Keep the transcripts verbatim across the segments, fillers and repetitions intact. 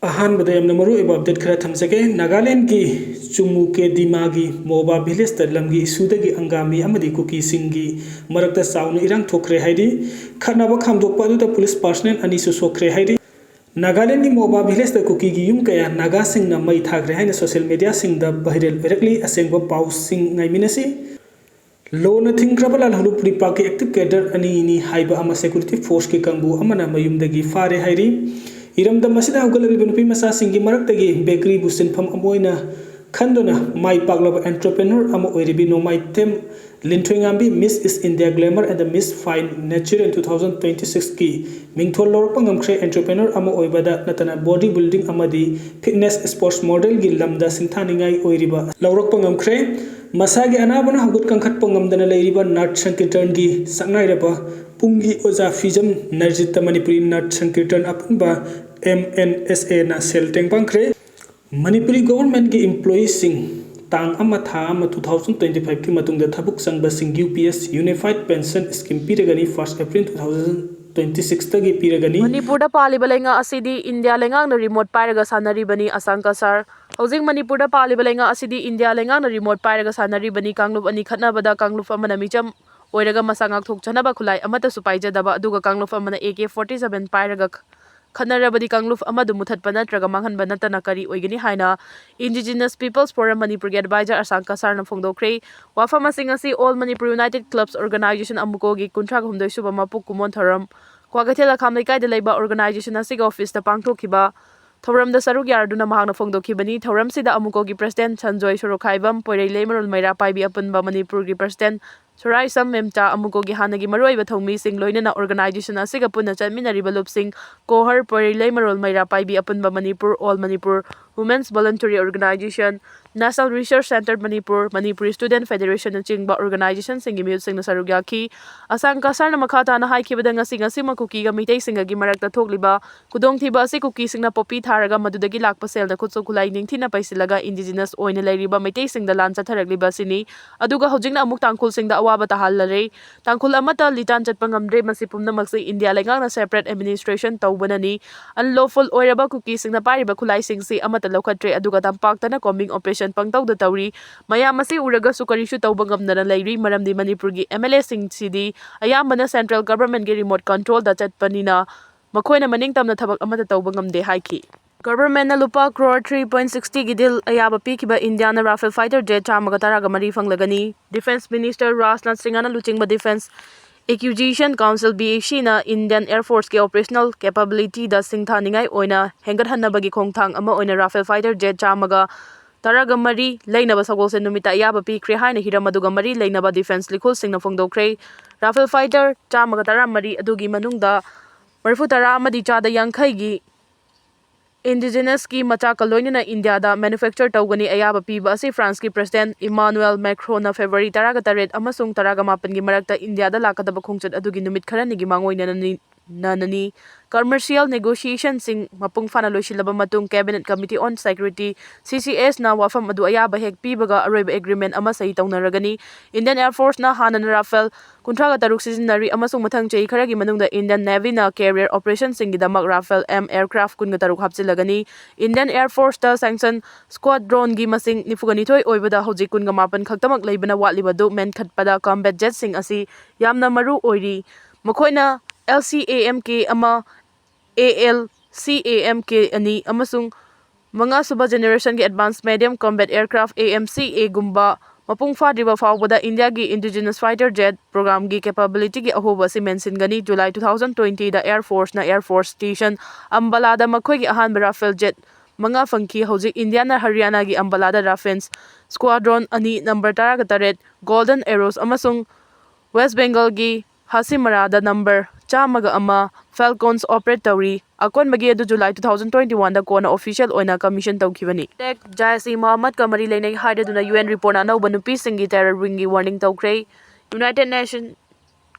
ꯑꯍꯥꯟꯕꯗ ꯌꯥꯝꯅ ꯃꯔꯨꯑꯣꯏꯕ ꯑꯞꯗꯦꯠ ꯈꯔ ꯊꯝꯖꯒꯦ꯫ ꯅꯥꯒꯥꯂꯦꯟꯒꯤ ꯆꯨꯃꯨꯀꯦꯗꯤꯃꯥꯒꯤ ꯃꯣꯕꯥ ꯚꯤꯂꯦꯖꯇ ꯂꯝꯒꯤ ꯏꯁꯨꯗꯒꯤ ꯑꯪꯒꯥꯃꯤ ꯑꯃꯗꯤ ꯀꯨꯀꯤꯁꯤꯡꯒꯤ ꯃꯔꯛꯇ ꯆꯥꯎꯅ ꯏꯔꯥꯡ ꯊꯣꯛꯈ꯭ꯔꯦ ꯍꯥꯏꯔꯤ꯫ ꯈꯠꯅꯕ ꯈꯥꯝꯗꯣꯛꯄ ꯑꯗꯨꯗ ꯄꯨꯂꯤꯁ ꯄꯥꯔꯁꯅꯦꯜ ꯑꯅꯤꯁꯨ ꯁꯣꯛꯈ꯭ꯔꯦ ꯍꯥꯏꯔꯤ꯫ ꯅꯥꯒꯥꯂꯦꯟꯒꯤ ꯃꯣꯕꯥ ꯚꯤꯂꯦꯖꯇ ꯀꯨꯀꯤꯒꯤ ꯌꯨꯝ ꯀꯌꯥ ꯅꯥꯒꯥꯁꯤꯡꯅ ꯃꯩ ꯊꯥꯈ꯭ꯔꯦ ꯍꯥꯏꯅ ꯁꯣꯁꯤꯌꯦꯜ ꯃꯦꯗꯤꯌꯥꯁꯤꯡꯗ ꯚꯥꯏꯔꯦꯜ ꯑꯣꯏꯔꯛꯂꯤ꯫ ꯑꯁꯦꯡꯕ ꯄꯥꯎꯁꯤꯡ ꯉꯥꯏꯃꯤꯟꯅꯁꯤ꯫ ꯂꯣꯅ ꯊꯤꯡꯈ꯭ꯔꯕ ꯂꯥꯜꯍꯧꯂꯨꯞ ꯔꯤꯄꯥꯛꯀꯤ ꯑꯦꯛꯇꯤꯚ ꯀꯦꯗꯔ ꯑꯅꯤꯅꯤ ꯍꯥꯏꯕ ꯑꯃ ꯁꯦꯀ꯭ꯌꯨꯔꯤꯇꯤ ꯐꯣꯔꯁꯀꯤ ꯀꯥꯡꯕꯨ ꯑꯃꯅ ꯃꯌꯨꯝꯗꯒꯤ ꯐꯥꯔꯦ ꯍꯥꯏꯔꯤ꯫ ꯏꯔꯝꯗꯝ ꯑꯁꯤꯗ ꯍꯧꯒꯠꯂꯛꯂꯤꯕ ꯅꯨꯄꯤ ꯃꯆꯥꯁꯤꯡꯒꯤ ꯃꯔꯛꯇꯒꯤ ꯕꯦꯀꯔꯤꯕꯨ ꯁꯤꯟꯐꯝ ꯑꯃ ꯑꯣꯏꯅ ꯈꯟꯗꯨꯅ ꯃꯥꯏ ꯄꯥꯛꯂꯕ ꯑꯦꯟꯇꯔꯄ꯭ꯔꯦꯅꯔ ꯑꯃ ꯑꯣꯏꯔꯤꯕꯤ ꯅꯣꯡꯃꯥꯏꯊꯦꯝ ꯂꯤꯟꯊꯣꯏꯉꯥꯝꯕꯤ, Miss India Glamour and the Miss Fine Natural two thousand twenty sixꯀꯤ ꯃꯤꯡꯊꯣꯜ ꯂꯧꯔꯛꯄ ꯉꯝꯈ꯭ꯔꯦ꯫ ꯑꯦꯟꯇꯔꯄ꯭ꯔꯦꯅꯔ ꯑꯃ ꯑꯣꯏꯕꯗ ꯅꯠꯇꯅ ꯕꯣꯗꯤ ꯕꯤꯜꯗꯤꯡ ꯑꯃꯗꯤ ꯐꯤꯠꯅꯦꯁ ꯁ꯭ꯄꯣꯔꯠꯁ ꯃꯣꯗꯦꯜꯒꯤ ꯂꯝꯗ ꯁꯤꯡꯊꯥꯅꯤꯡꯉꯥꯏ ꯑꯣꯏꯔꯤꯕ ꯂꯧꯔꯛꯄ ꯉꯝꯈ꯭ꯔꯦ꯫ ꯃꯁꯥꯒꯤ ꯑꯅꯥꯕꯅ ꯍꯧꯒꯠ ꯀꯥꯡꯈꯠꯄ ꯉꯝꯗꯅ ꯂꯩꯔꯤꯕ ꯅꯥꯠ ꯁꯪꯀꯤꯔꯇꯟꯒꯤ ꯁꯛꯅꯥꯏꯔꯕ ꯄꯨꯡꯒꯤ ꯑꯣꯖꯥ ꯐꯤꯖꯝ ꯅꯔꯖꯤꯠꯇ ꯃꯅꯤꯄꯨꯔꯤ ꯅꯥꯠ ꯁꯪꯀꯤꯔꯇꯟ ꯑꯄꯨꯟꯕ, ꯑꯦꯝ ꯑꯦꯟ ꯑꯦꯁ ꯑꯦꯅ ꯁꯦꯜ ꯇꯦꯡ ꯄꯥꯡꯈ꯭ꯔꯦ꯫ ꯃꯅꯤꯄꯨꯔꯤ ꯒꯣꯚꯔꯟꯃꯦꯟꯠꯀꯤ ꯏꯝꯄ꯭ꯂꯣꯌꯤꯁꯤꯡ ꯇꯥꯡ ꯑꯃ, ꯊꯥ ꯑꯃ, two thousand twenty fiveꯀꯤ ꯃꯇꯨꯡꯗ ꯊꯕꯛ ꯆꯪꯕꯁꯤꯡ U P S Unified Pension Scheme ꯄꯤꯔꯒꯅꯤ꯫ First April two thousand twenty sixꯇꯒꯤ ꯄꯤꯔꯒꯅꯤ꯫ ꯃꯅꯤꯄꯨꯔꯗ ꯄꯥꯜꯂꯤꯕ ꯂꯩꯉꯥꯛ ꯑꯁꯤꯗꯤ ꯏꯟꯗꯤꯌꯥ ꯂꯩꯉꯥꯛꯅ ꯔꯤꯃꯣꯠ ꯄꯥꯏꯔꯒ ꯁꯥꯟꯅꯔꯤꯕꯅꯤ꯫ ꯑꯁꯥꯡ ꯀꯁꯥꯔ꯫ ꯍꯧꯖꯤꯛ ꯃꯅꯤꯄꯨꯔꯗ ꯄꯥꯜꯂꯤꯕ ꯂꯩꯉꯥꯛ ꯑꯁꯤꯗꯤ ꯏꯟꯗꯤꯌꯥ ꯂꯩꯉꯥꯛꯅ ꯔꯤꯃꯣꯠ ꯄꯥꯏꯔꯒ ꯁꯥꯟꯅꯔꯤꯕꯅꯤ꯫ ꯀꯥꯡꯂꯨꯞ ꯑꯅꯤ ꯈꯠꯅꯕꯗ ꯀꯥꯡꯂꯨꯞ ꯑꯃꯅ ꯃꯤꯆꯝ ꯑꯣꯏꯔꯒ ꯃꯁꯥ ꯉꯥꯛꯊꯣꯛꯆꯅꯕ ꯈꯨꯠꯂꯥꯏ ꯑꯃꯠꯇꯁꯨ ꯄꯥꯏꯖꯗꯕ, ꯑꯗꯨꯒ ꯀꯥꯡꯂꯨꯞ ꯑꯃꯅ ꯑꯦ ꯀꯦ forty seven ꯄꯥꯏꯔꯒ ꯈꯠꯅꯔꯕꯗꯤ ꯀꯥꯡꯂꯨꯞ ꯑꯃꯗꯨ ꯃꯨꯊꯠꯄ ꯅꯠꯇ꯭ꯔꯒ ꯃꯥꯡꯍꯟꯕ ꯅꯠꯇꯅ ꯀꯔꯤ ꯑꯣꯏꯒꯅꯤ ꯍꯥꯏꯅ Indigenous People's Forum ꯃꯅꯤꯄꯨꯔꯒꯤ ꯑꯦꯗꯚꯥꯏꯖꯔ ꯑꯁꯥꯡ ꯀꯁꯥꯔꯅ ꯐꯣꯡꯗꯣꯛꯈ꯭ꯔꯦ꯫ ꯋꯥꯐꯝ ꯑꯁꯤꯡ ꯑꯁꯤ All Manipur United Clubs Organisation, ꯑꯃꯨꯀꯣꯒꯤ ꯀꯨꯟꯊ꯭ꯔꯥ ꯍꯨꯝꯗꯣꯏ ꯁꯨꯕ ꯃꯄꯣꯛ ꯀꯨꯝꯑꯣꯟ ꯊꯧꯔꯝ ꯀ꯭ꯋꯥꯀꯩꯊꯦꯜ ꯑꯈꯥꯝ ꯂꯩꯀꯥꯏꯗ ꯂꯩꯕ organisation ꯑꯁꯤꯒꯤ officeꯇ ꯄꯥꯡꯊꯣꯛꯈꯤꯕ ꯊꯧꯔꯝꯗ ꯁꯔꯨꯛ ꯌꯥꯔꯗꯨꯅ ꯃꯍꯥꯛꯅ ꯐꯣꯡꯗꯣꯛꯈꯤꯕꯅꯤ꯫ ꯊꯧꯔꯝꯁꯤꯗ ꯑꯃꯨꯀꯣꯒꯤ president ꯁꯟꯖꯣꯏ ꯁꯣꯔꯣꯈꯥꯏꯕꯝ, ꯄꯣꯏꯔꯩ ꯂꯩꯃꯔꯣꯜ ꯃꯩꯔꯥ ꯄꯥꯏꯕꯤ ꯑꯄꯨꯟꯕ ꯃꯅꯤꯄꯨꯔꯒꯤ president ꯁꯣꯔꯥꯏꯁꯝ ꯃꯦꯝꯆꯥ, ꯑꯃꯨꯀꯣꯒꯤ ꯍꯥꯟꯅꯒꯤ ꯃꯔꯨꯑꯣꯏꯕ ꯊꯧꯃꯤꯁꯤꯡ, ꯂꯣꯏꯅꯅ organisation ꯑꯁꯤꯒ ꯄꯨꯟꯅ ꯆꯠꯃꯤꯟꯅꯔꯤꯕ ꯂꯨꯞꯁꯤꯡ, ꯀꯣꯍꯔ, ꯄꯣꯏꯔꯩ ꯂꯩꯃꯔꯣꯜ ꯃꯩꯔꯥ ꯄꯥꯏꯕꯤ ꯑꯄꯨꯟꯕ Manipur, All Manipur Women's Voluntary Organisation, National Research Centre Manipur, Manipuri Student Federation ꯅꯆꯤꯡꯕ organisationꯁꯤꯡꯒꯤ ꯃꯤꯍꯨꯠꯁꯤꯡꯅ ꯁꯔꯨꯛ ꯌꯥꯈꯤ꯫ ꯑꯁꯥꯡ ꯀꯁꯥꯔꯅ ꯃꯈꯥ ꯇꯥꯅ ꯍꯥꯏꯈꯤꯕꯗ, ꯉꯁꯤ ꯉꯁꯤꯃꯛ ꯀꯨꯀꯤꯒ ꯃꯤꯇꯩꯁꯤꯡꯒꯒꯤ ꯃꯔꯛꯇ ꯊꯣꯛꯂꯤꯕ ꯈꯨꯗꯣꯡꯊꯤꯕ ꯑꯁꯤ ꯀꯨꯀꯤꯁꯤꯡꯅ ꯄꯣꯄꯤ ꯊꯥꯔꯒ ꯃꯗꯨꯗꯒꯤ ꯂꯥꯛꯄ ꯁꯦꯜꯅ ꯈꯨꯠꯁꯨ ꯈꯨꯠꯂꯥꯏ ꯅꯤꯡꯊꯤꯅ ꯄꯩꯁꯤꯜꯂꯒ indigenous ꯑꯣꯏꯅ ꯂꯩꯔꯤꯕ ꯃꯩꯇꯩꯁꯤꯡꯗ ꯂꯥꯟ ꯆꯠꯊꯔꯛꯂꯤꯕ ꯑꯁꯤꯅꯤ꯫ ꯑꯗꯨꯒ ꯍꯧꯖꯤꯛꯅ ꯑꯃꯨꯛ ꯇꯥꯡꯈꯨꯜꯁꯤꯡꯗ ꯑꯋꯥꯕ ꯇꯥꯍꯜꯂꯔꯦ꯫ ꯇꯥꯡꯈꯨꯜ ꯑꯃꯠꯇ ꯂꯤꯇꯥꯟ ꯆꯠꯄ ꯉꯝꯗ꯭ꯔꯦ꯫ ꯃꯁꯤ ꯄꯨꯝꯅꯃꯛꯁꯤ ꯏꯟꯗꯤꯌꯥ ꯂꯩꯉꯥꯛꯅ separate administration ꯇꯧꯕꯅꯅꯤ꯫ Unlawful ꯑꯣꯏꯔꯕ ꯀꯨꯀꯤꯁꯤꯡꯅ ꯄꯥꯏꯔꯤꯕ ꯈꯨꯠꯂꯥꯏꯁꯤꯡꯁꯤ ꯑꯃꯠꯇ ꯂꯧꯈꯠꯇ꯭ꯔꯦ, ꯑꯗꯨꯒ ꯇꯝꯄꯥꯛꯇꯅ combing operation ꯄꯪꯇꯧꯗ ꯇꯧꯔꯤ꯫ ꯃꯌꯥꯝ ꯑꯁꯤ ꯎꯔꯒꯁꯨ ꯀꯔꯤꯁꯨ ꯇꯧꯕ ꯉꯝꯗꯅ ꯂꯩꯔꯤ, ꯃꯔꯝꯗꯤ ꯃꯅꯤꯄꯨꯔꯒꯤ MLAꯁꯤꯡꯁꯤꯗꯤ ꯑꯌꯥꯝꯕꯅ central governmentꯀꯤ remote controlꯗ ꯆꯠꯄꯅꯤꯅ ꯃꯈꯣꯏꯅ ꯃꯅꯤꯡ ꯇꯝꯅ ꯊꯕꯛ ꯑꯃꯠꯇ ꯇꯧꯕ ꯉꯝꯗꯦ ꯍꯥꯏꯈꯤ꯫ Governmentꯅ ꯂꯨꯄꯥ crore three point sixtyꯒꯤ deal ꯑꯌꯥꯕ ꯄꯤꯈꯤꯕ ꯏꯟꯗꯤꯌꯥꯅ Rafale fighter jet ꯆꯥꯝꯃꯒ ꯇꯔꯥꯒ ꯃꯔꯤ ꯐꯪꯂꯒꯅꯤ꯫ Defence Minister ꯔꯥꯖꯅꯥꯊ ꯁꯤꯡꯍꯅ ꯂꯨꯆꯤꯡꯕ Defence Acquisition Council, BACꯅ Indian Air Forceꯀꯤ operational capabilityꯗ ꯁꯤꯡꯊꯥꯅꯤꯡꯉꯥꯏ ꯑꯣꯏꯅ ꯍꯦꯟꯒꯠꯍꯟꯅꯕꯒꯤ ꯈꯣꯡꯊꯥꯡ ꯑꯃ ꯑꯣꯏꯅ Rafale fighter jet ꯆꯥꯝꯃꯒ ꯇꯔꯥꯒ ꯃꯔꯤ ꯂꯩꯅꯕ ꯁꯒꯣꯜꯁꯦꯟ ꯅꯨꯃꯤꯠꯇ ꯑꯌꯥꯕ ꯄꯤꯈ꯭ꯔꯦ ꯍꯥꯏꯅ ꯍꯤꯔꯝ ꯑꯗꯨꯒ ꯃꯔꯤ ꯂꯩꯅꯕ defence ꯂꯤꯈꯨꯜꯁꯤꯡꯅ ꯐꯣꯡꯗꯣꯛꯈ꯭ꯔꯦ꯫ Rafale fighter ꯆꯥꯝꯃꯒ ꯇꯔꯥꯃꯔꯤ ꯑꯗꯨꯒꯤ ꯃꯅꯨꯡꯗ ꯃꯔꯤꯐꯨ ꯇꯔꯥ ꯑꯃꯗꯤ ꯆꯥꯗ ꯌꯥꯡꯈꯩꯒꯤ indigenousꯀꯤ ꯃꯆꯥꯛꯀ ꯂꯣꯏꯅꯅ ꯏꯟꯗꯤꯌꯥꯗ manufacture ꯇꯧꯒꯅꯤ꯫ ꯑꯌꯥꯕ ꯄꯤꯕ ꯑꯁꯤ Franceꯀꯤ President Emmanuel Macronꯅ February ꯇꯔꯥꯒ ꯇꯔꯦꯠ ꯑꯃꯁꯨꯡ ꯇꯔꯥꯒ ꯃꯥꯄꯟꯒꯤ ꯃꯔꯛꯇ ꯏꯟꯗꯤꯌꯥꯗ ꯂꯥꯛꯀꯗꯕ ꯈꯣꯡꯆꯠ ꯑꯗꯨꯒꯤ ꯅꯨꯃꯤꯠ ꯈꯔꯅꯤꯒꯤ ꯃꯥꯡꯑꯣꯏꯅꯅꯅꯤ꯫ ꯅꯅꯤ꯫ Commercial negotiationꯁꯤꯡ ꯃꯄꯨꯡ ꯐꯥꯅ ꯂꯣꯏꯁꯤꯜꯂꯕ ꯃꯇꯨꯡ, Cabinet Committee on Security, CCSꯅ ꯋꯥꯐꯝ ꯑꯗꯨ ꯑꯌꯥꯕ ꯍꯦꯛ ꯄꯤꯕꯒ ꯑꯔꯣꯏꯕ agreement ꯑꯃ ꯁꯍꯤ ꯇꯧꯅꯔꯒꯅꯤ꯫ Indian Air Forceꯅ ꯍꯥꯟꯅꯅ Rafale ꯀꯨꯟꯊ꯭ꯔꯥꯒ ꯇꯔꯨꯛ ꯁꯤꯖꯤꯟꯅꯔꯤ ꯑꯃꯁꯨꯡ ꯃꯊꯪ ꯆꯍꯤ ꯈꯔꯒꯤ ꯃꯅꯨꯡꯗ Indian Navyꯅ carrier operationꯁꯤꯡꯒꯤꯗꯃꯛ Rafale M aircraft ꯀꯨꯟꯒ ꯇꯔꯨꯛ ꯍꯥꯞꯆꯤꯜꯂꯒꯅꯤ꯫ Indian Air Forceꯇ sanction squadronꯒꯤ ꯃꯁꯤꯡ ꯅꯤꯐꯨꯒ ꯅꯤꯊꯣꯏ ꯑꯣꯏꯕꯗ ꯍꯧꯖꯤꯛ ꯀꯨꯟꯒ ꯃꯥꯄꯟ ꯈꯛꯇꯃꯛ ꯂꯩꯕꯅ ꯋꯥꯠꯂꯤꯕꯗꯨ ꯃꯦꯟꯈꯠꯄꯗ combat jetꯁꯤꯡ ꯑꯁꯤ ꯌꯥꯝꯅ ꯃꯔꯨ ꯑꯣꯏꯔꯤ꯫ ꯃꯈꯣꯏꯅ LCAMK ꯑꯃ, ALCAMK ꯑꯅꯤ ꯑꯃꯁꯨꯡ ꯃꯉꯥꯁꯨꯕ generationꯒꯤ advanced medium combat aircraft, AMCAꯒꯨꯝꯕ ꯃꯄꯨꯡ ꯐꯥꯗ꯭ꯔꯤꯕ ꯐꯥꯎꯕꯗ ꯏꯟꯗꯤꯌꯥꯒꯤ indigenous fighter jet programꯒꯤ capabilityꯒꯤ ꯑꯍꯣꯕ ꯑꯁꯤ ꯃꯦꯟꯁꯤꯟꯒꯅꯤ꯫ July two thousand twentyꯗ Air Forceꯅ Air Force Station Ambalaꯗ ꯃꯈꯣꯏꯒꯤ ꯑꯍꯥꯟꯕ Rafale jet ꯃꯉꯥ ꯐꯪꯈꯤ꯫ ꯍꯧꯖꯤꯛ ꯏꯟꯗꯤꯌꯥꯅ ꯍꯔꯤꯌꯥꯅꯥꯒꯤ ꯑꯝꯕꯥꯂꯥꯗ Rafales squadron ꯑꯅꯤ, number ꯇꯔꯥꯒ ꯇꯔꯦꯠ Golden Arrows ꯑꯃꯁꯨꯡ West Bengalꯒꯤ ꯍꯥꯁꯤꯃꯔꯥꯗ number ꯆꯥꯝꯃꯒ ꯑꯃ Falcons operate ꯇꯧꯔꯤ꯫ ꯑꯀꯣꯟꯕꯒꯤ ꯑꯗꯨ July two thousand twenty one ꯗ ꯀꯣꯟꯅ official ꯑꯣꯏꯅ commission ꯇꯧꯈꯤꯕꯅꯤ꯫ Attack ꯖꯥꯏꯁ ꯏ ꯃꯣꯍꯝꯃꯗꯀ ꯃꯔꯤ ꯂꯩꯅꯩ ꯍꯥꯏꯔꯗꯨꯅ U N report ꯅ ꯑꯅꯧꯕ ꯅꯨꯄꯤꯁꯤꯡꯒꯤ terror wing ꯒꯤ warning ꯇꯧꯈ꯭ꯔꯦ꯫ United Nation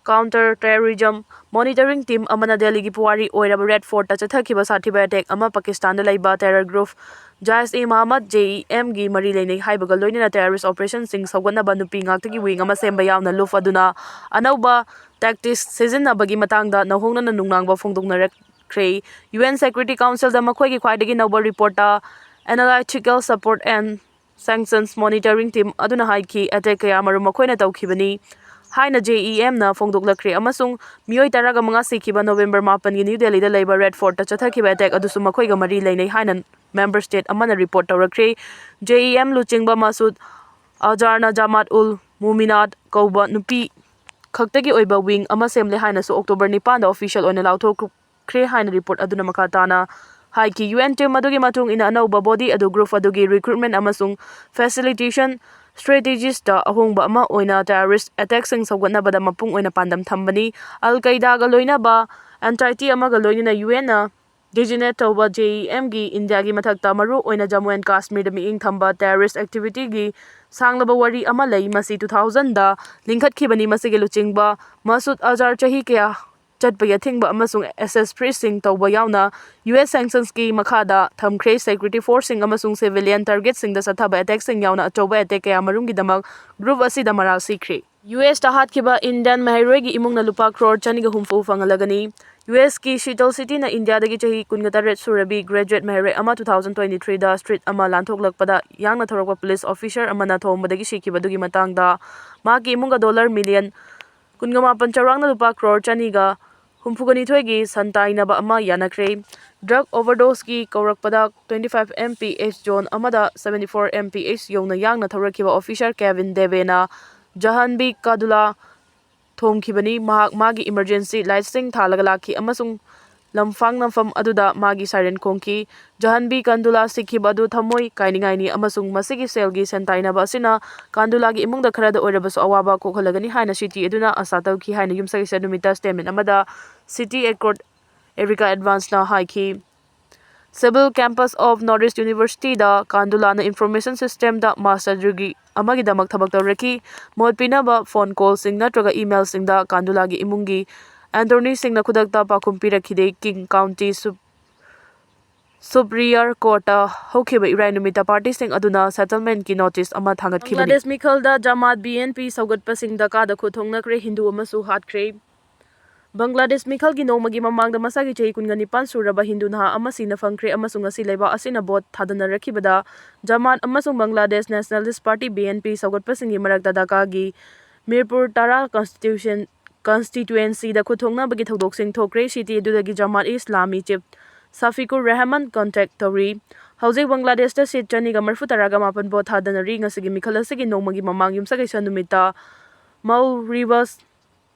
Counter Terrorism Monitoring Team ꯑꯃꯅ ꯗꯦꯜꯂꯤꯒꯤ ꯄꯨꯋꯥꯔꯤ ꯑꯣꯏꯔꯕ Red Fort ꯇ ꯆꯠꯊꯈꯤꯕ ꯁꯥꯊꯤꯕ attack ꯑꯃ ꯄꯥꯀꯤꯁꯇꯥꯟꯗ ꯂꯩꯕ terror group ꯖꯥꯏꯁ E Mohammad, J E M ꯒꯤ ꯃꯔꯤ ꯂꯩꯅꯩ ꯍꯥꯏꯕꯒ ꯂꯣꯏꯅꯅ terrorist operation ꯁꯤꯡ ꯁꯧꯒꯠꯅꯕ ꯅꯨꯄꯤ ꯉꯥꯛꯇꯒꯤ wing ꯑꯃ ꯁꯦꯝꯕ ꯌꯥꯎꯅ ꯂꯨꯞ ꯑꯗꯨꯅ ꯑꯅꯧꯕ tactics ꯁꯤꯖꯤꯟꯅꯕꯒꯤ ꯃꯇꯥꯡꯗ ꯅꯧꯍꯧꯅꯅ ꯅꯨꯡꯅꯥꯡꯕ ꯐꯣꯡꯗꯣꯛꯅꯔꯛꯈ꯭ꯔꯦ꯫ U N Security Council ꯗ ꯃꯈꯣꯏꯒꯤ ꯈ꯭ꯋꯥꯏꯗꯒꯤ ꯅꯧꯕ report ꯇ Analytical Support and Sanctions Monitoring Team ꯑꯗꯨꯅ ꯍꯥꯏꯈꯤ, attack ꯀꯌꯥ ꯃꯔꯨꯝ ꯃꯈꯣꯏꯅ ꯇꯧꯈꯤꯕꯅꯤ ꯍꯥꯏꯅ J E M ꯅ ꯐꯣꯡꯗꯣꯛꯂꯛꯈ꯭ꯔꯦ ꯑꯃꯁꯨꯡ ꯃꯤꯑꯣꯏ ꯇꯔꯥꯒ ꯃꯉꯥ ꯁꯤꯈꯤꯕ November ꯃꯥꯄꯟꯒꯤ New Delhi ꯗ ꯂꯩꯕ Red Fort ꯇ ꯆꯠꯊꯈꯤꯕ attack ꯑꯗꯨꯁꯨ ꯃꯈꯣꯏꯒ ꯃꯔꯤ ꯂꯩꯅꯩ ꯍꯥꯏꯅ member state ꯑꯃꯅ report ꯇꯧꯔꯛꯈ꯭ꯔꯦ꯫ J E M ꯂꯨꯆꯤꯡꯕ ꯃꯁꯨꯗ ꯑꯖꯥꯔꯅ ꯖꯃꯥꯠ ꯎꯜ ꯃꯨꯃꯤꯅꯥꯠ ꯀꯧꯕ ꯅꯨꯄꯤ ꯈꯛꯇꯒꯤ ꯑꯣꯏꯕ wing ꯑꯃ ꯁꯦꯝꯂꯦ ꯍꯥꯏꯅꯁꯨ October ꯅꯤꯄꯥꯟꯗ official ꯑꯣꯏꯅ ꯂꯥꯎꯊꯣꯛꯈ꯭ꯔꯦ ꯍꯥꯏꯅ report ꯑꯗꯨꯅ ꯃꯈꯥ ꯇꯥꯅ ꯍꯥꯏꯈꯤ꯫ U N team ꯑꯗꯨꯒꯤ ꯃꯇꯨꯡ ꯏꯟꯅ ꯑꯅꯧꯕ body ꯑꯗꯨ group ꯑꯗꯨꯒꯤ recruitment ꯑꯃꯁꯨꯡ facilitation strategies ꯇ ꯑꯍꯣꯡꯕ ꯑꯃ ꯑꯣꯏꯅ terrorist attack ꯁꯤꯡ ꯁꯧꯒꯠꯅꯕꯗ ꯃꯄꯨꯡ ꯑꯣꯏꯅ ꯄꯥꯟꯗꯝ ꯊꯝꯕꯅꯤ꯫ Al Qaeda ꯒ ꯂꯣꯏꯅꯕ entity ꯑꯃꯒ ꯂꯣꯏꯅꯅ U N ꯅ designate ꯇꯧꯕ J E M ꯒꯤ India ꯒꯤ ꯃꯊꯛꯇ ꯃꯔꯨ ꯑꯣꯏꯅ Jammu and Kashmir ꯗ ꯃꯤꯠꯌꯦꯡ ꯊꯝꯕ terrorist activity ꯒꯤ ꯁꯥꯡꯂꯕ ꯋꯥꯔꯤ ꯑꯃ ꯂꯩ꯫ ꯃꯁꯤ two thousand ꯗ ꯂꯤꯡꯈꯠꯈꯤꯕꯅꯤ꯫ ꯃꯁꯤꯒꯤ ꯂꯨꯆꯤꯡꯕ ꯃꯁꯨꯗ ꯑꯖꯥꯔ ꯆꯍꯤ ꯀꯌꯥ ꯆꯠꯄꯒꯤ ꯑꯊꯤꯡꯕ ꯑꯃꯁꯨꯡ access freeze ꯁꯤꯡ ꯇꯧꯕ ꯌꯥꯎꯅ U S sanctions ꯀꯤ ꯃꯈꯥꯗ ꯊꯝꯈ꯭ꯔꯦ꯫ Security force ꯁꯤꯡ ꯑꯃꯁꯨꯡ civilian target ꯁꯤꯡꯗ ꯆꯠꯊꯕ attack ꯁꯤꯡ ꯌꯥꯎꯅ ꯑꯆꯧꯕ attack ꯀꯌꯥ ꯃꯔꯨꯝꯒꯤꯗꯃꯛ group ꯑꯁꯤꯗ ꯃꯔꯥꯜ ꯁꯤꯈ꯭ꯔꯦ꯫ U S ꯇ ꯍꯥꯠꯈꯤꯕ Indian ꯃꯍꯩꯔꯣꯏꯒꯤ ꯏꯃꯨꯡꯅ ꯂꯨꯄꯥ crore ꯆꯅꯤꯒ ꯍꯨꯝꯐꯨ ꯐꯪꯍꯜꯂꯒꯅꯤ꯫ U S ꯀꯤ Seattle City ꯅ India ꯗꯒꯤ ꯆꯍꯤ ꯀꯨꯟꯒ ꯇꯔꯦꯠ ꯁꯨꯔꯕꯤ graduate ꯃꯍꯩꯔꯣꯏ ꯑꯃ two thousand twenty three ꯗ street ꯑꯃ ꯂꯥꯟꯊꯣꯛꯂꯛꯄꯗ ꯌꯥꯡꯅ ꯊꯧꯔꯛꯄ police officer ꯑꯃꯅ ꯊꯣꯝꯕꯗꯒꯤ ꯁꯤꯈꯤꯕꯗꯨꯒꯤ ꯃꯇꯥꯡꯗ ꯃꯍꯥꯛꯀꯤ ꯏꯃꯨꯡꯒ dollar million ꯀꯨꯟꯒ ꯃꯥꯄꯟ ꯆꯥꯎꯔꯥꯛꯅ ꯂꯨꯄꯥ crore ꯆꯅꯤꯒ ꯍꯨꯝꯐꯨꯒ ꯅꯤꯊꯣꯏꯒꯤ ꯁꯟ ꯇꯥꯏꯅꯕ ꯑꯃ ꯌꯥꯅꯈ꯭ꯔꯦ꯫ Drug overdose ꯀꯤ ꯀꯧꯔꯛꯄꯗ twenty five M P H zone ꯑꯃꯗ seventy four M P H ꯌꯧꯅ ꯌꯥꯡꯅ ꯊꯧꯔꯛꯈꯤꯕ officer Kevin Dave ꯅ ꯖꯍꯥꯟꯕꯤ ꯀꯥꯗꯨꯂꯥ ꯊꯣꯝꯈꯤꯕꯅꯤ꯫ ꯃꯍꯥꯛ ꯃꯥꯒꯤ emergency light ꯁꯤꯡ ꯊꯥꯜꯂꯒ ꯂꯥꯛꯈꯤ ꯑꯃꯁꯨꯡ ꯂꯝꯐꯥꯡ ꯅꯝꯐꯝ ꯑꯗꯨꯗ ꯃꯥꯒꯤ siren ꯈꯣꯡꯈꯤ꯫ ꯖꯍꯥꯟꯕꯤ ꯀꯥꯟꯗꯨꯂꯥ ꯁꯤꯈꯤꯕ ꯑꯗꯨ ꯊꯃꯣꯏ ꯀꯥꯏꯅꯤꯡꯉꯥꯏꯅꯤ ꯑꯃꯁꯨꯡ ꯃꯁꯤꯒꯤ cellꯒꯤ ꯁꯦꯟ ꯇꯥꯏꯅꯕ ꯑꯁꯤꯅ ꯀꯥꯟꯗꯨꯂꯥꯒꯤ ꯏꯃꯨꯡꯗ ꯈꯔꯗ ꯑꯣꯏꯔꯕꯁꯨ ꯑꯋꯥꯕ ꯀꯣꯛꯍꯜꯂꯒꯅꯤ ꯍꯥꯏꯅ ꯁꯤꯇꯤ ꯑꯗꯨꯅ ꯑꯁꯥ ꯇꯧꯈꯤ ꯍꯥꯏꯅ ꯌꯨꯝꯁꯀꯩꯁ ꯅꯨꯃꯤꯠꯇ statement ꯑꯃꯗ City Accord Erica Advanceꯅ ꯍꯥꯏꯈꯤ꯫ Civil Campus of Northeast Universityꯗ ꯀꯥꯟꯗꯨꯂꯥꯅ information systemꯗ master degree ꯑꯃꯒꯤꯗꯃꯛ ꯊꯕꯛ ꯇꯧꯔꯛꯈꯤ꯫ ꯃꯣꯠ ꯄꯤꯅꯕ phone callꯁꯤꯡ ꯅꯠꯇ꯭ꯔꯒ emailꯁꯤꯡꯗ ꯀꯥꯟꯗꯨꯂꯥꯒꯤ ꯏꯃꯨꯡꯒꯤ attorneyꯁꯤꯡꯅ ꯈꯨꯗꯛꯇ ꯄꯥꯎꯈꯨꯝ ꯄꯤꯔꯛꯈꯤꯗꯦ꯫ King County Sup-, Superior Courtꯇ ꯍꯧꯈꯤꯕ ꯏꯔꯥꯏ ꯅꯨꯃꯤꯠꯇ partyꯁꯤꯡ ꯑꯗꯨꯅ settlementꯀꯤ notice ꯑꯃ ꯊꯥꯡꯒꯠꯈꯤꯕꯅꯤ꯫ ꯕꯪꯒ꯭ꯂꯥꯗꯦꯁ ꯃꯤꯈꯜꯗ ꯖꯃꯥꯠ B N P ꯁꯧꯒꯠꯄꯁꯤꯡꯗ ꯀꯥꯗ ꯈꯨꯠ ꯊꯣꯡꯅꯈ꯭ꯔꯦ, ꯍꯤꯟꯗꯨ ꯑꯃꯁꯨ ꯍꯥꯠꯈ꯭ꯔꯦ꯫ ꯕꯪꯒ꯭ꯂꯥꯗꯦꯁ ꯃꯤꯈꯜꯒꯤ ꯅꯣꯡꯃꯒꯤ ꯃꯃꯥꯡꯗ ꯃꯁꯥꯒꯤ ꯆꯍꯤ ꯀꯨꯟꯒ ꯅꯤꯄꯥꯟ ꯁꯨꯔꯕ ꯍꯤꯟꯗꯨ ꯅꯍꯥ ꯑꯃ ꯁꯤꯅ ꯐꯪꯈ꯭ꯔꯦ ꯑꯃꯁꯨꯡ ꯉꯁꯤ ꯂꯩꯕꯥꯛ ꯑꯁꯤꯅ vote ꯊꯥꯗꯅꯔꯛꯈꯤꯕꯗ ꯖꯃꯥꯠ ꯑꯃꯁꯨꯡ Bangladesh Nationalist Party B N P ꯁꯧꯒꯠꯄꯁꯤꯡꯒꯤ ꯃꯔꯛꯇ ꯙꯥꯀꯥꯒꯤ ꯃꯤꯔꯄꯨꯔ ꯇꯔꯥ constitution, constituencyꯗ ꯈꯨꯠ ꯊꯣꯛꯅꯕꯒꯤ ꯊꯧꯗꯣꯛꯁꯤꯡ ꯊꯣꯛꯈ꯭ꯔꯦ꯫ City ꯑꯗꯨꯗꯒꯤ ꯖꯃꯥꯠ ꯏꯁꯂꯥꯃꯤ chief ꯁꯐꯤꯀꯨꯔ ꯔꯍꯃꯟ contact ꯇꯧꯔꯤ꯫ ꯍꯧꯖꯤꯛ ꯕꯪꯒ꯭ꯂꯥꯗꯦꯁꯇ seat ꯆꯅꯤꯒ ꯃꯔꯤꯐꯨ ꯇꯔꯥꯒ ꯃꯥꯄꯟ vote ꯊꯥꯗꯅꯔꯤ꯫ ꯉꯁꯤꯒꯤ ꯃꯤꯈꯜ ꯑꯁꯤꯒꯤ ꯅꯣꯡꯃꯒꯤ ꯃꯃꯥꯡ ꯌꯨꯝꯁꯀꯩꯁ ꯅꯨꯃꯤꯠꯇ ꯃꯧ ꯔꯤꯕꯁ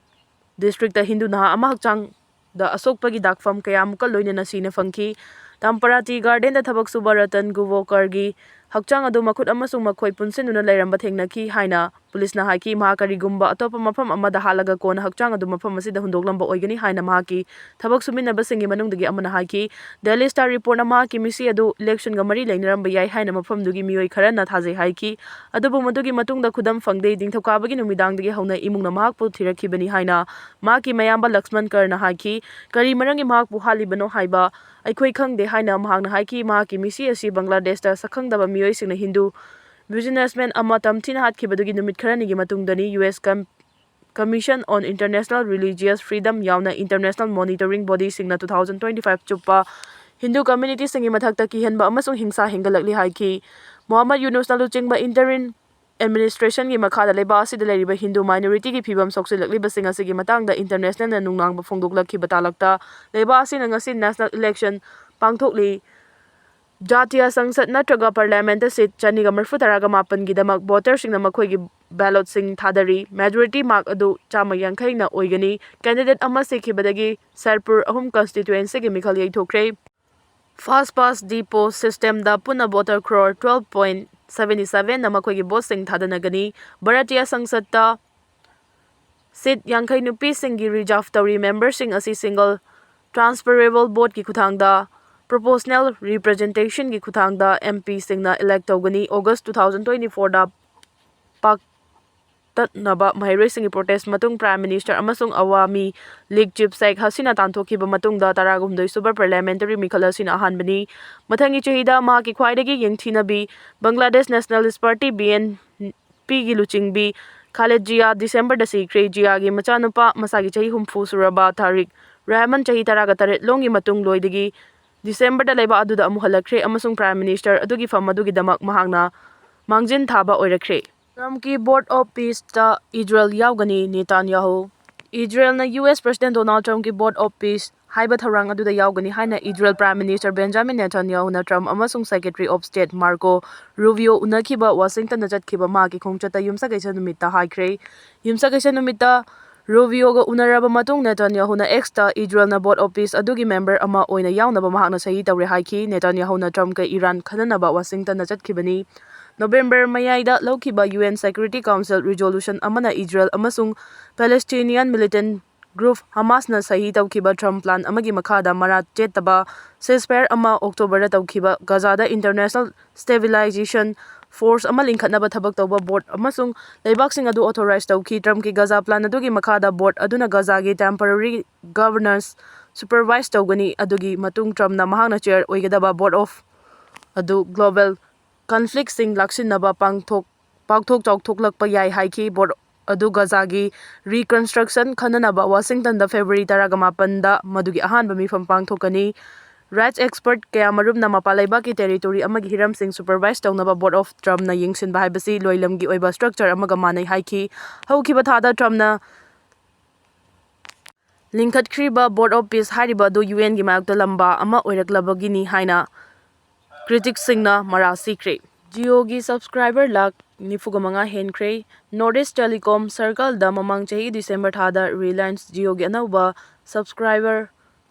districtꯇ ꯍꯤꯟꯗꯨ ꯅꯍꯥ ꯑꯃ ꯍꯛꯆꯥꯡꯗ ꯑꯁꯣꯛꯄꯒꯤ ꯗꯥꯛꯐꯝ ꯀꯌꯥꯃꯨꯛꯀ ꯂꯣꯏꯅꯅ ꯁꯤꯅ ꯐꯪꯈꯤ꯫ ꯇꯝꯄꯔꯥ ꯇꯤ ꯒꯥꯔꯗꯦꯟꯗ ꯊꯕꯛ ꯁꯨꯕ ꯔꯇꯟ ꯒꯨꯕꯣꯀꯔꯒꯤ ꯍꯛꯆꯥꯡ ꯑꯗꯨ ꯃꯈꯨꯠ ꯑꯃꯁꯨꯡ ꯃꯈꯣꯏ ꯄꯨꯟꯁꯤꯟꯗꯨꯅ ꯂꯩꯔꯝꯕ ꯊꯦꯡꯅꯈꯤ ꯍꯥꯏꯅ ꯄꯨꯂꯤꯁꯅ ꯍꯥꯏꯈꯤ꯫ ꯃꯍꯥꯛ ꯀꯔꯤꯒꯨꯝꯕ ꯑꯇꯣꯞꯄ ꯃꯐꯝ ꯑꯃꯗ ꯍꯥꯠꯂꯒ ꯀꯣꯟꯅ ꯍꯛꯆꯥꯡ ꯑꯗꯨ ꯃꯐꯝ ꯑꯁꯤꯗ ꯍꯨꯟꯗꯣꯛꯂꯝꯕ ꯑꯣꯏꯒꯅꯤ ꯍꯥꯏꯅ ꯃꯍꯥꯛꯀꯤ ꯊꯕꯛ ꯁꯨꯃꯤꯟꯅꯕꯁꯤꯡꯒꯤ ꯃꯅꯨꯡꯗꯒꯤ ꯑꯃꯅ ꯍꯥꯏꯈꯤ꯫ Daily Star reportꯅ ꯃꯍꯥꯛꯀꯤ ꯃꯤꯁꯤ ꯑꯗꯨ electionꯒ ꯃꯔꯤ ꯂꯩꯅꯔꯝꯕ ꯌꯥꯏ ꯍꯥꯏꯅ ꯃꯐꯝꯗꯨꯒꯤ ꯃꯤꯑꯣꯏ ꯈꯔꯅ ꯊꯥꯖꯩ ꯍꯥꯏꯈꯤ꯫ ꯑꯗꯨꯕꯨ ꯃꯗꯨꯒꯤ ꯃꯇꯨꯡꯗ ꯈꯨꯗꯝ ꯐꯪꯗꯦ꯫ ꯅꯤꯡꯊꯧꯀꯥꯕꯒꯤ ꯅꯨꯃꯤꯗꯥꯡꯗꯒꯤ ꯍꯧꯅ ꯏꯃꯨꯡꯅ ꯃꯍꯥꯛꯄꯨ ꯊꯤꯔꯛꯈꯤꯕꯅꯤ ꯍꯥꯏꯅ ꯃꯍꯥꯛꯀꯤ ꯃꯌꯥꯝꯕ ꯂꯛꯁꯃꯟ ꯀꯔꯅ ꯍꯥꯏꯈꯤ꯫ ꯀꯔꯤ ꯃꯔꯝꯒꯤ ꯃꯍꯥꯛꯄꯨ ꯍꯥꯠꯂꯤꯕꯅꯣ ꯍꯥꯏꯕ ꯑꯩꯈꯣꯏ ꯈꯪꯗꯦ ꯍꯥꯏꯅ ꯃꯍꯥꯛꯅ ꯍꯥꯏꯈꯤ꯫ ꯃꯍꯥꯛꯀꯤ ꯃꯤꯁꯤ ꯑꯁꯤ ꯕꯪꯒ꯭ꯂꯥꯗꯦꯁꯇ ꯁꯛꯈꯪꯗꯕ ꯃꯤꯑꯣꯏꯁꯤꯡꯅ ꯍꯤꯟꯗꯨ businessman ꯑꯃ ꯇꯝꯊꯤꯅ ꯍꯥꯠꯈꯤꯕꯗꯨꯒꯤ ꯅꯨꯃꯤꯠ ꯈꯔꯅꯤꯒꯤ ꯃꯇꯨꯡꯗꯅꯤ꯫ U S Com-, Commission on International Religious Freedom ꯌꯥꯎꯅ international monitoring bodyꯁꯤꯡꯅ two thousand twenty-five ꯆꯨꯞꯄ ꯍꯤꯟꯗꯨ communityꯁꯤꯡꯒꯤ ꯃꯊꯛꯇ ꯀꯤꯍꯟꯕ ꯑꯃꯁꯨꯡ ꯍꯤꯡꯁꯥ ꯍꯦꯟꯒꯠꯂꯛꯂꯤ ꯍꯥꯏꯈꯤ꯫ ꯃꯣꯍꯝꯃꯗ ꯌꯨꯅꯨꯁꯅ ꯂꯨꯆꯤꯡꯕ interim administrationꯒꯤ ꯃꯈꯥꯗ ꯂꯩꯕꯥꯛ ꯑꯁꯤꯗ ꯂꯩꯔꯤꯕ ꯍꯤꯟꯗꯨ minorityꯒꯤ ꯐꯤꯕꯝ ꯁꯣꯛꯆꯤꯜꯂꯛꯂꯤꯕꯁꯤꯡ ꯑꯁꯤꯒꯤ ꯃꯇꯥꯡꯗ internationalꯅ ꯅꯨꯡꯅꯥꯡꯕ ꯐꯣꯡꯗꯣꯛꯂꯛꯈꯤꯕ ꯇꯥꯂꯛꯇ ꯂꯩꯕꯥꯛ ꯑꯁꯤꯅ ꯉꯁꯤ national election ꯄꯥꯡꯊꯣꯛꯂꯤ꯫ ꯖꯥꯇꯤꯌꯥ ꯁꯪꯁꯠ ꯅꯠꯇ꯭ꯔꯒ ꯄꯥꯔꯂꯤꯌꯥꯃꯦꯟꯠꯇ ꯁꯤꯠ ꯆꯅꯤꯒ ꯃꯔꯤꯐꯨ ꯇꯔꯥꯒ ꯃꯥꯄꯟꯒꯤꯗꯃꯛ ꯚꯣꯇꯔꯁꯤꯡꯅ ꯃꯈꯣꯏꯒꯤ ꯕꯦꯂꯣꯠꯁꯤꯡ ꯊꯥꯗꯔꯤ꯫ ꯃꯦꯖꯣꯔꯤꯇꯤ ꯃꯥꯔꯛ ꯑꯗꯨ ꯆꯥꯝꯃ ꯌꯥꯡꯈꯩꯅ ꯑꯣꯏꯒꯅꯤ꯫ ꯀꯦꯟꯗꯤꯗꯦꯠ ꯑꯃ ꯁꯤꯈꯤꯕꯗꯒꯤ ꯁꯦꯔꯄꯨꯔ ꯑꯍꯨꯝ ꯀꯟꯁꯇꯤꯇ꯭ꯋꯦꯟꯁꯤꯒꯤ ꯃꯤꯈꯜ ꯌꯩꯊꯣꯛꯈ꯭ꯔꯦ꯫ ꯐꯥꯁ ꯄꯥꯁ ꯗꯤ ꯄꯣꯁ ꯁꯤꯁꯇꯦꯝꯗ ꯄꯨꯟꯅ voter crore twelve point seventy ꯁꯚꯦꯟꯅ ꯃꯈꯣꯏꯒꯤ ꯚꯣꯠꯁꯤꯡ ꯊꯥꯗꯅꯒꯅꯤ꯫ ꯚꯥꯔꯇꯤꯌꯥ ꯁꯪꯁꯠꯇ ꯁꯤꯠ ꯌꯥꯡꯈꯩ ꯅꯨꯄꯤꯁꯤꯡꯒꯤ ꯔꯤꯖꯥꯔꯚ ꯇꯧꯔꯤ꯫ ꯃꯦꯝꯕꯔꯁꯤꯡ ꯑꯁꯤ ꯁꯤꯡꯒꯜ ꯇ꯭ꯔꯥꯟꯁꯐꯔꯦꯕꯜ ꯚꯣꯠꯀꯤ ꯈꯨꯠꯊꯥꯡꯗ ꯄ꯭ꯔꯣꯄꯣꯔꯁꯅꯦꯜ ꯔꯤꯄ꯭ꯔꯖꯦꯟꯇꯦꯁꯟꯒꯤ ꯈꯨꯠꯊꯥꯡꯗ ꯑꯦꯝ ꯄꯤꯁꯤꯡꯅ ꯏꯂꯦꯛ ꯇꯧꯒꯅꯤ꯫ ꯑꯣꯒꯁ ꯇꯨ ꯊꯥꯎꯖꯟ ꯇ꯭ꯋꯦꯟꯇꯤ ꯐꯣꯔꯗ ꯄꯥꯛ ꯇꯠꯅꯕ ꯃꯍꯩꯔꯣꯏꯁꯤꯡꯒꯤ ꯄ꯭ꯔꯣꯇꯦꯁ ꯃꯇꯨꯡ ꯄ꯭ꯔꯥꯏꯝ ꯃꯤꯅꯤꯁꯇꯔ ꯑꯃꯁꯨꯡ ꯑꯋꯥꯃꯤ ꯂꯤꯒ ꯆꯤꯐ ꯁꯦꯈ ꯍꯁꯤꯅꯥ ꯇꯥꯟꯊꯣꯛꯈꯤꯕ ꯃꯇꯨꯡꯗ ꯇꯔꯥꯒ ꯍꯨꯝꯗꯣꯏ ꯁꯨꯕ ꯄꯥꯔꯂꯤꯌꯥꯃꯦꯟꯇꯔꯤ ꯃꯤꯈꯜ ꯑꯁꯤꯅ ꯑꯍꯥꯟꯕꯅꯤ꯫ ꯃꯊꯪꯒꯤ ꯆꯍꯤꯗ ꯃꯍꯥꯛꯀꯤ ꯈ꯭ꯋꯥꯏꯗꯒꯤ ꯌꯦꯡꯊꯤꯅꯕꯤ Bangladesh nationalist party, B N ꯄꯤꯒꯤ ꯂꯨꯆꯤꯡꯕꯤ ꯈꯥꯂꯦꯗ ꯖꯤꯌꯥ ꯗꯤꯁꯦꯝꯕꯔꯗ ꯁꯤꯈ꯭ꯔꯦ꯫ ꯖꯤꯌꯥꯒꯤ ꯃꯆꯥꯅꯨꯄꯥ, ꯃꯁꯥꯒꯤ ꯆꯍꯤ ꯍꯨꯝꯐꯨ ꯁꯨꯔꯕ ꯊꯥꯔꯤꯛ ꯔꯍꯃꯟ ꯆꯍꯤ ꯇꯔꯥꯒ ꯇꯔꯦꯠ ꯂꯣꯝꯒꯤ ꯃꯇꯨꯡ ꯂꯣꯏꯗꯒꯤ ꯗꯤꯁꯦꯝꯕꯔꯗ ꯂꯩꯕꯥꯛ ꯑꯗꯨꯗ ꯑꯃꯨꯛ ꯍꯜꯂꯛꯈ꯭ꯔꯦ ꯑꯃꯁꯨꯡ ꯄ꯭ꯔꯥꯏꯝ ꯃꯤꯅꯤꯁꯇꯔ ꯑꯗꯨꯒꯤ ꯐꯝ ꯑꯗꯨꯒꯤꯗꯃꯛ ꯃꯍꯥꯛꯅ ꯃꯥꯡꯖꯤꯟ ꯊꯥꯕ ꯑꯣꯏꯔꯛꯈ꯭ꯔꯦ꯫ ꯇ꯭ꯔꯝꯞꯀꯤ ꯕꯣꯔꯗ ꯑꯣꯐ ꯄꯤꯁꯇ ꯏꯖꯔꯦꯜ ꯌꯥꯎꯒꯅꯤ꯫ ꯅꯦꯇꯥꯟꯌꯥꯍꯨ꯫ ꯏꯖꯔꯦꯜꯅ ꯌꯨ ꯑꯦꯁ ꯄ꯭ꯔꯦꯁꯤꯗꯦꯟꯠ ꯗꯣꯅꯥꯜꯗ ꯇ꯭ꯔꯝꯞꯀꯤ ꯕꯣꯔꯗ ꯑꯣꯐ ꯄꯤꯁ ꯍꯥꯏꯕ ꯊꯧꯔꯥꯡ ꯑꯗꯨꯗ ꯌꯥꯎꯒꯅꯤ ꯍꯥꯏꯅ ꯏꯖꯔꯦꯜ ꯄ꯭ꯔꯥꯏꯝ ꯃꯤꯅꯤꯁꯇꯔ ꯕꯦꯟꯖꯥꯃꯤꯟ ꯅꯦꯇꯥꯟꯌꯥꯍꯨꯅ ꯇ꯭ꯔꯝꯞ ꯑꯃꯁꯨꯡ secretary of state Marco Rubio ꯎꯅꯈꯤꯕ ꯋꯥꯁꯤꯡꯇꯟꯗ ꯆꯠꯈꯤꯕ ꯃꯍꯥꯛꯀꯤ ꯈꯣꯡꯆꯠꯇ ꯌꯨꯝꯁꯀꯩꯁ ꯅꯨꯃꯤꯠꯇ ꯍꯥꯏꯈ꯭ꯔꯦ꯫ ꯌꯨꯝꯁꯀꯩꯁ ꯅꯨꯃꯤꯠꯇ ꯔꯨꯕꯤꯌꯣꯒ ꯎꯅꯔꯕ ꯃꯇꯨꯡ ꯅꯦꯇꯥꯟꯌꯥꯍꯨꯅ ꯑꯦꯛꯁꯇ ꯏꯖꯔꯦꯜꯅ ꯕꯣꯔꯗ ꯑꯣꯐ ꯄꯤꯁ ꯑꯗꯨꯒꯤ ꯃꯦꯝꯕꯔ ꯑꯃ ꯑꯣꯏꯅ ꯌꯥꯎꯅꯕ ꯃꯍꯥꯛꯅ ꯁꯍꯤ ꯇꯧꯔꯦ ꯍꯥꯏꯈꯤ꯫ ꯅꯦꯇꯥꯟꯌꯥꯍꯨꯅ ꯇ꯭ꯔꯝꯞꯀ ꯏꯔꯥꯟ ꯈꯟꯅꯅꯕ ꯋꯥꯁꯤꯡꯇꯟꯗ ꯆꯠꯈꯤꯕꯅꯤ꯫ ꯅꯣꯕꯦꯝꯕꯔ ꯃꯌꯥꯏꯗ ꯂꯧꯈꯤꯕ U N security council resolution ꯑꯃꯅ ꯏꯖꯔꯦꯜ ꯑꯃꯁꯨꯡ ꯄꯦꯂꯦꯁꯇꯤꯅꯤꯌꯥꯟ ꯃꯤꯂꯤꯇꯦꯟꯠ ꯒ꯭ꯔꯨꯞ ꯍꯃꯥꯁꯅ ꯁꯍꯤ ꯇꯧꯈꯤꯕ ꯇ꯭ꯔꯝꯞ ꯄ꯭ꯂꯥꯟ ꯑꯃꯒꯤ ꯃꯈꯥꯗ ꯃꯔꯥ ꯆꯦꯠꯇꯕ ceasefire ꯑꯃ ꯑꯣꯛꯇꯣꯕꯔꯗ ꯇꯧꯈꯤꯕ ꯒꯥꯖꯥꯗ ꯏꯟꯇꯔꯅꯦꯁꯅꯦꯜ ꯁ꯭ꯇꯦꯕꯤꯂꯥꯏꯖꯦꯁꯟ ꯐꯣꯔꯁ ꯑꯃ ꯂꯤꯡꯈꯠꯅꯕ ꯊꯕꯛ ꯇꯧꯕ ꯕꯣꯔꯗ ꯑꯃꯁꯨꯡ ꯂꯩꯕꯥꯛꯁꯤꯡ ꯑꯗꯨ ꯑꯣꯊꯣꯔꯥꯏꯖ ꯇꯧꯈꯤ꯫ ꯇ꯭ꯔꯝꯞꯀꯤ ꯒꯥꯖꯥ ꯄ꯭ꯂꯥꯟ ꯑꯗꯨꯒꯤ ꯃꯈꯥꯗ ꯕꯣꯔꯗ ꯑꯗꯨꯅ ꯒꯥꯖꯥꯒꯤ ꯇꯦꯝꯄꯔꯔꯤ ꯒꯚꯔꯅꯦꯟꯁ ꯁꯨꯄꯔꯚꯥꯏꯖ ꯇꯧꯒꯅꯤ꯫ ꯑꯗꯨꯒꯤ ꯃꯇꯨꯡ ꯇ꯭ꯔꯝꯞꯅ ꯃꯍꯥꯛꯅ ꯆꯦꯌꯔ ꯑꯣꯏꯒꯗꯕ ꯕꯣꯔꯗ ꯑꯣꯐ ꯑꯗꯨ ꯒ꯭ꯂꯣꯕꯦꯜ ꯀꯟꯐ꯭ꯂꯤꯛꯁꯤꯡ ꯂꯥꯛꯁꯤꯟꯅꯕ ꯄꯥꯡꯊꯣꯛ ꯄꯥꯛꯊꯣꯛ ꯆꯥꯎꯊꯣꯛꯂꯛꯄ ꯌꯥꯏ ꯍꯥꯏꯈꯤ꯫ ꯕꯣꯔꯗ ꯑꯗꯨ ꯒꯥꯖꯥꯒꯤ ꯔꯤꯀꯟꯁꯇ꯭ꯔꯛꯁꯟ ꯈꯟꯅꯅꯕ ꯋꯥꯁꯤꯡꯇꯟꯗ ꯐꯦꯕ꯭ꯔꯨꯋꯥꯔꯤ ꯇꯔꯥꯒ ꯃꯥꯄꯟꯗ ꯃꯗꯨꯒꯤ ꯑꯍꯥꯟꯕ ꯃꯤꯐꯝ ꯄꯥꯡꯊꯣꯛꯀꯅꯤ꯫ ꯔꯥꯏꯠꯁ ꯑꯦꯛꯁꯄꯔꯠ ꯀꯌꯥꯃꯔꯨꯝꯅ ꯃꯄꯥꯟ ꯂꯩꯕꯥꯛꯀꯤ ꯇꯦꯔꯤꯇꯣꯔꯤ ꯑꯃꯒꯤ ꯍꯤꯔꯝꯁꯤꯡ ꯁꯨꯄꯔꯚꯥꯏꯖ ꯇꯧꯅꯕ ꯕꯣꯔꯗ ꯑꯣꯐ ꯇ꯭ꯔꯝꯞꯅ ꯌꯦꯡꯁꯤꯟꯕ ꯍꯥꯏꯕꯁꯤ ꯂꯣꯏꯂꯝꯒꯤ ꯑꯣꯏꯕ ꯁ꯭ꯇ꯭ꯔꯛꯆꯔ ꯑꯃꯒ ꯃꯥꯟꯅꯩ ꯍꯥꯏꯈꯤ꯫ ꯍꯧꯈꯤꯕ ꯊꯥꯗ ꯇ꯭ꯔꯝꯞꯅ ꯂꯤꯡꯈꯠꯈ꯭ꯔꯤꯕ ꯕꯣꯔꯗ ꯑꯣꯐ ꯄꯤꯁ ꯍꯥꯏꯔꯤꯕ ꯑꯗꯨ ꯌꯨ ꯑꯦꯟꯒꯤ ꯃꯥꯌꯣꯛꯇ ꯂꯝꯕꯥ ꯑꯃ ꯑꯣꯏꯔꯛꯂꯕꯒꯤꯅꯤ ꯍꯥꯏꯅ ꯀ꯭ꯔꯤꯇꯤꯛꯁꯤꯡꯅ ꯃꯔꯥ ꯁꯤꯈ꯭ꯔꯦ꯫ ꯖꯤꯑꯣꯒꯤ ꯁꯕꯁꯀ꯭ꯔꯥꯏꯕꯔ ꯂꯥꯈ ꯅꯤꯐꯨꯒ ꯃꯉꯥ ꯍꯦꯟꯈ꯭ꯔꯦ꯫ ꯅꯣꯔꯠ ꯏꯁ ꯇꯦꯂꯤꯀꯣꯝ ꯁꯔꯀꯜꯗ ꯃꯃꯥꯡ ꯆꯍꯤ ꯗꯤꯁꯦꯝꯕꯔ ꯊꯥꯗ ꯔꯤꯂꯥꯌꯟꯁ ꯖꯤꯑꯣꯒꯤ ꯑꯅꯧꯕ ꯁꯕꯁꯀ꯭ꯔꯥꯏꯕꯔ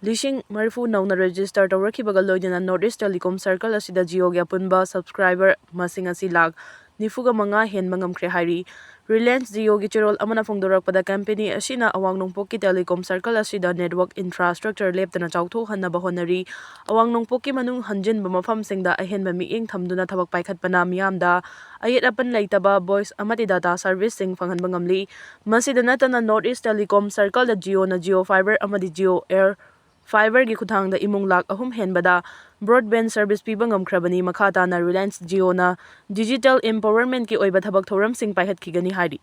ꯂꯤꯁꯤꯡ ꯃꯔꯤꯐꯨ ꯅꯧꯅ ꯔꯦꯖꯤꯁꯇꯔ ꯇꯧꯔꯛꯈꯤꯕꯒ ꯂꯣꯏꯅꯅ ꯅꯣꯔꯠ ꯏꯁ ꯇꯦꯂꯤꯀꯣꯝ ꯁꯔꯀꯜ ꯑꯁꯤꯗ ꯖꯤꯑꯣꯒꯤ ꯑꯄꯨꯟꯕ ꯁꯕꯁꯀ꯭ꯔꯥꯏꯕꯔ ꯃꯁꯤꯡ ꯑꯁꯤ ꯂꯥꯈ ꯅꯤꯐꯨꯒ ꯃꯉꯥ ꯍꯦꯟꯕ ꯉꯝꯈ꯭ꯔꯦ ꯍꯥꯏꯔꯤ꯫ ꯔꯤꯂꯥꯌꯟꯁ ꯖꯤꯑꯣꯒꯤ ꯆꯦꯔꯣꯜ ꯑꯃꯅ ꯐꯣꯡꯗꯣꯔꯛꯄꯗ, ꯀꯝꯄꯦꯅꯤ ꯑꯁꯤꯅ ꯑꯋꯥꯡ ꯅꯣꯡꯄꯣꯛꯀꯤ ꯇꯦꯂꯤꯀꯣꯝ ꯁꯔꯀꯜ ꯑꯁꯤꯗ ꯅꯦꯠꯋꯥꯔꯛ ꯏꯟꯐ꯭ꯔꯥꯁꯇ꯭ꯔꯛꯆꯔ ꯂꯦꯞꯇꯅ ꯆꯥꯎꯊꯣꯛꯍꯟꯅꯕ ꯍꯣꯠꯅꯔꯤ꯫ ꯑꯋꯥꯡ ꯅꯣꯡꯄꯣꯛꯀꯤ ꯃꯅꯨꯡ ꯍꯟꯖꯤꯟꯕ ꯃꯐꯝꯁꯤꯡꯗ ꯑꯍꯦꯟꯕ ꯃꯤꯠꯌꯦꯡ ꯊꯝꯗꯨꯅ ꯊꯕꯛ ꯄꯥꯏꯈꯠꯄꯅ ꯃꯤꯌꯥꯝꯗ ꯑꯌꯦꯠ ꯑꯄꯟ ꯂꯩꯇꯕ ꯚꯣꯏꯁ ꯑꯃꯗꯤ ꯗꯥꯇꯥ ꯁꯔꯚꯤꯁꯁꯤꯡ ꯐꯪꯍꯟꯕ ꯉꯝꯂꯤ꯫ ꯃꯁꯤꯗ ꯅꯠꯇꯅ, north east telecom ꯁꯔꯀꯜꯗ ꯖꯤꯑꯣꯅ Jio fibre ꯑꯃꯗꯤ ꯖꯤꯑꯣ ꯑꯦꯌꯔ ꯐꯥꯏꯕꯔꯒꯤ ꯈꯨꯠꯊꯥꯡꯗ ꯏꯃꯨꯡ ꯂꯥꯈ ꯑꯍꯨꯝ ꯍꯦꯟꯕꯗ ꯕ꯭ꯔꯣꯗꯕꯦꯟ ꯁꯔꯚꯤꯁ ꯄꯤꯕ ꯉꯝꯈ꯭ꯔꯕꯅꯤ꯫ ꯃꯈꯥ ꯇꯥꯅ ꯔꯤꯂꯥꯌꯟꯁ ꯖꯤꯑꯣꯅ ꯗꯤꯖꯤꯇꯦꯜ ꯑꯦꯝꯄꯥꯋꯔꯃꯦꯟꯠꯀꯤ ꯑꯣꯏꯕ ꯊꯕꯛ ꯊꯧꯔꯝꯁꯤꯡ ꯄꯥꯏꯈꯠꯈꯤꯒꯅꯤ ꯍꯥꯏꯔꯤ꯫